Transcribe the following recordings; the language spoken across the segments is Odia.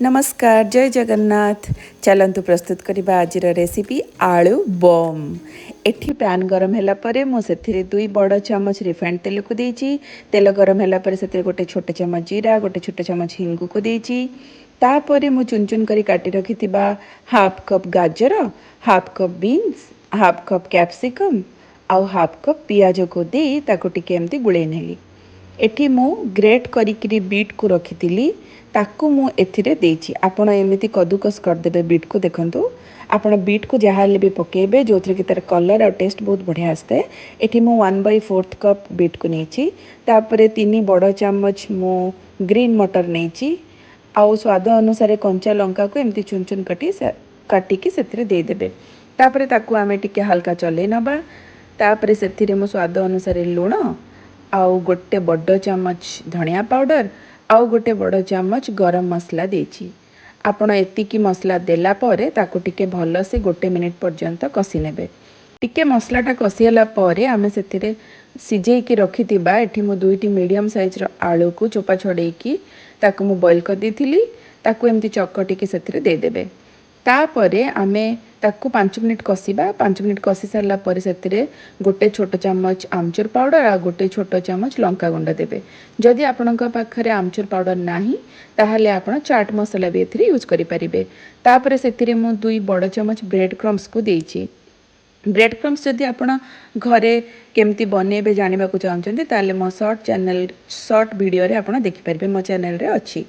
ନମସ୍କାର, ଜୟ ଜଗନ୍ନାଥ। ଚାଲନ୍ତୁ ପ୍ରସ୍ତୁତ କରିବା ଆଜିର ରେସିପି ଆଳୁ ବମ୍। ଏଠି ପ୍ୟାନ୍ ଗରମ ହେଲା ପରେ ମୁଁ ସେଥିରେ 2 ବଡ଼ ଚାମଚ ରିଫାଇଣ୍ଡ ତେଲକୁ ଦେଇଛି। ତେଲ ଗରମ ହେଲା ପରେ ସେଥିରେ ଗୋଟେ ଛୋଟ ଚାମଚ ଜିରା, ଗୋଟେ ଛୋଟ ଚାମଚ ହିଙ୍ଗୁକୁ ଦେଇଛି। ତାପରେ ମୁଁ ଚୁନ ଚୁନ କରି କାଟି ରଖିଥିବା ହାଫ୍ କପ୍ ଗାଜର, half cup beans, half cup capsicum ଆଉ ହାଫ୍ କପ୍ ପିଆଜକୁ ଦେଇ ତାକୁ ଟିକେ ଏମିତି ଗୋଳେଇ ନେଲି। ଏଠି ମୁଁ ଗ୍ରେଟ୍ କରିକିରି ବିଟ୍କୁ ରଖିଥିଲି, ତାକୁ ମୁଁ ଏଥିରେ ଦେଇଛି। ଆପଣ ଏମିତି କଦୁକସ କରିଦେବେ ବିଟ୍କୁ। ଦେଖନ୍ତୁ, ଆପଣ ବିଟ୍କୁ ଯାହା ହେଲେ ବି ପକାଇବେ, ଯେଉଁଥିରେ କି ତା'ର କଲର୍ ଆଉ ଟେଷ୍ଟ ବହୁତ ବଢ଼ିଆ ଆସିଥାଏ। ଏଠି ମୁଁ 1/4 କପ୍ ବିଟ୍କୁ ନେଇଛି। ତାପରେ 3 ବଡ଼ ଚାମଚ ମୁଁ ଗ୍ରୀନ୍ ମଟର ନେଇଛି ଆଉ ସ୍ୱାଦ ଅନୁସାରେ କଞ୍ଚା ଲଙ୍କାକୁ ଏମିତି ଚୁନ ଚୁନ କାଟିକି ସେଥିରେ ଦେଇଦେବେ। ତାପରେ ତାକୁ ଆମେ ଟିକେ ହାଲକା ଚଲେଇ ନେବା। ତାପରେ ସେଥିରେ ମୁଁ ସ୍ୱାଦ ଅନୁସାରେ ଲୁଣ ଆଉ ଗୋଟେ ବଡ଼ ଚାମଚ ଧନିଆ ପାଉଡ଼ର ଆଉ ଗୋଟେ ବଡ଼ ଚାମଚ ଗରମ ମସଲା ଦେଇଛି। ଆପଣ ଏତିକି ମସଲା ଦେଲା ପରେ ତାକୁ ଟିକେ ଭଲସେ ଗୋଟେ ମିନିଟ୍ ପର୍ଯ୍ୟନ୍ତ କଷି ନେବେ। ଟିକେ ମସଲାଟା କଷିହେଲା ପରେ ଆମେ ସେଥିରେ ସିଝେଇକି ରଖିଥିବା, ଏଠି ମୁଁ ଦୁଇଟି ମିଡ଼ିୟମ୍ ସାଇଜ୍ର ଆଳୁକୁ ଚୋପା ଛଡ଼େଇକି ତାକୁ ମୁଁ ବଏଲ୍ କରିଦେଇଥିଲି, ତାକୁ ଏମିତି ଚକଟିକି ସେଥିରେ ଦେଇଦେବେ। ତାପରେ ଆମେ ତାକୁ 5 ମିନିଟ୍ କଷିବା। 5 ମିନିଟ୍ କଷି ସାରିଲା ପରେ ସେଥିରେ ଗୋଟେ ଛୋଟ ଚାମଚ ଆମଚୁର ପାଉଡ଼ର ଆଉ ଗୋଟେ ଛୋଟ ଚାମଚ ଲଙ୍କା ଗୁଣ୍ଡ ଦେବେ। ଯଦି ଆପଣଙ୍କ ପାଖରେ ଆମଚୁର ପାଉଡ଼ର ନାହିଁ, ତାହେଲେ ଆପଣ ଚାଟ୍ ମସଲା ବି ଏଥିରେ ୟୁଜ୍ କରିପାରିବେ। ତାପରେ ସେଥିରେ ମୁଁ 2 ବଡ଼ ଚାମଚ ବ୍ରେଡ଼୍ କ୍ରମ୍ସକୁ ଦେଇଛି। ବ୍ରେଡ଼୍ କ୍ରମ୍ସ ଯଦି ଆପଣ ଘରେ କେମିତି ବନେଇବେ ଜାଣିବାକୁ ଚାହୁଁଛନ୍ତି, ତାହେଲେ ମୋ ସର୍ଟ ଚ୍ୟାନେଲ୍, ସର୍ଟ ଭିଡ଼ିଓରେ ଆପଣ ଦେଖିପାରିବେ, ମୋ ଚ୍ୟାନେଲରେ ଅଛି।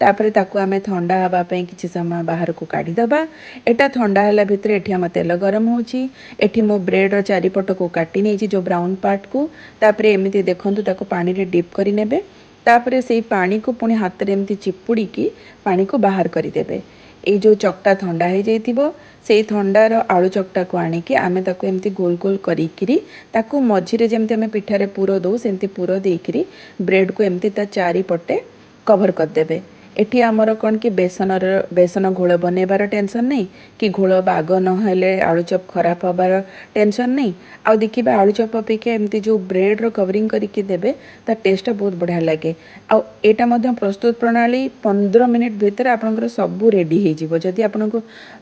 ତାପରେ ତାକୁ ଆମେ ଥଣ୍ଡା ହେବା ପାଇଁ କିଛି ସମୟ ବାହାରକୁ କାଢ଼ିଦେବା। ଏଇଟା ଥଣ୍ଡା ହେଲା ଭିତରେ ଏଠି ଆମ ତେଲ ଗରମ ହେଉଛି। ଏଠି ମୁଁ ବ୍ରେଡ଼ର ଚାରିପଟକୁ କାଟି ନେଇଛି, ଯେଉଁ ବ୍ରାଉନ୍ ପାର୍ଟକୁ। ତାପରେ ଏମିତି ଦେଖନ୍ତୁ, ତାକୁ ପାଣିରେ ଡିପ୍ କରିନେବେ। ତାପରେ ସେଇ ପାଣିକୁ ପୁଣି ହାତରେ ଏମିତି ଚିପୁଡ଼ିକି ପାଣିକୁ ବାହାର କରିଦେବେ। ଏଇ ଯେଉଁ ଚକଟା ଥଣ୍ଡା ହେଇଯାଇଥିବ, ସେଇ ଥଣ୍ଡାର ଆଳୁ ଚକଟାକୁ ଆଣିକି ଆମେ ତାକୁ ଏମିତି ଗୋଲ ଗୋଲ କରିକିରି ତାକୁ ମଝିରେ ଯେମିତି ଆମେ ପିଠାରେ ପୁର ଦେଉ, ସେମିତି ପୁର ଦେଇକିରି ବ୍ରେଡ଼କୁ ଏମିତି ତା ଚାରିପଟେ କଭର୍ କରିଦେବେ। ଏଠି ଆମର କ'ଣ କି ବେସନ ଘୋଳ ବନେଇବାର ଟେନସନ୍ ନାହିଁ କି ଘୋଳ ବାଗ ନହେଲେ ଆଳୁଚପ ଖରାପ ହେବାର ଟେନସନ୍ ନାହିଁ। ଆଉ ଦେଖିବେ, ଆଳୁଚପ ଅପେକ୍ଷା ଏମିତି ଯେଉଁ ବ୍ରେଡ଼ର କଭରିଂ କରିକି ଦେବେ, ତା ଟେଷ୍ଟଟା ବହୁତ ବଢ଼ିଆ ଲାଗେ। ଆଉ ଏଇଟା ମଧ୍ୟ ପ୍ରସ୍ତୁତ ପ୍ରଣାଳୀ 15 ମିନିଟ୍ ଭିତରେ ଆପଣଙ୍କର ସବୁ ରେଡ଼ି ହେଇଯିବ। ଯଦି ଆପଣଙ୍କୁ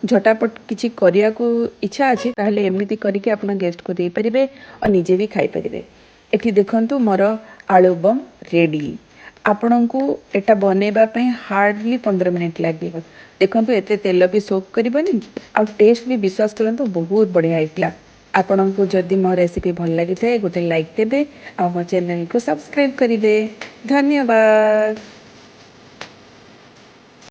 ଝଟାପଟ କିଛି କରିବାକୁ ଇଚ୍ଛା ଅଛି, ତାହେଲେ ଏମିତି କରିକି ଆପଣ ଗେଷ୍ଟକୁ ଦେଇପାରିବେ ଆଉ ନିଜେ ବି ଖାଇପାରିବେ। ଏଠି ଦେଖନ୍ତୁ, ମୋର ଆଳୁ ବମ୍ ରେଡ଼ି। ଆପଣଙ୍କୁ ଏଇଟା ବନେଇବା ପାଇଁ ହାର୍ଡ଼ଲି 15 ମିନିଟ୍ ଲାଗିବ। ଦେଖନ୍ତୁ, ଏତେ ତେଲ ବି ସୋକ୍ କରିବନି ଆଉ ଟେଷ୍ଟ ବି, ବିଶ୍ୱାସ କରନ୍ତୁ, ବହୁତ ବଢ଼ିଆ ହେଇଥିଲା। ଆପଣଙ୍କୁ ଯଦି ମୋ ରେସିପି ଭଲ ଲାଗିଥାଏ, ଗୋଟେ ଲାଇକ୍ ଦେବେ ଆଉ ମୋ ଚ୍ୟାନେଲକୁ ସବସ୍କ୍ରାଇବ୍ କରିବେ। ଧନ୍ୟବାଦ।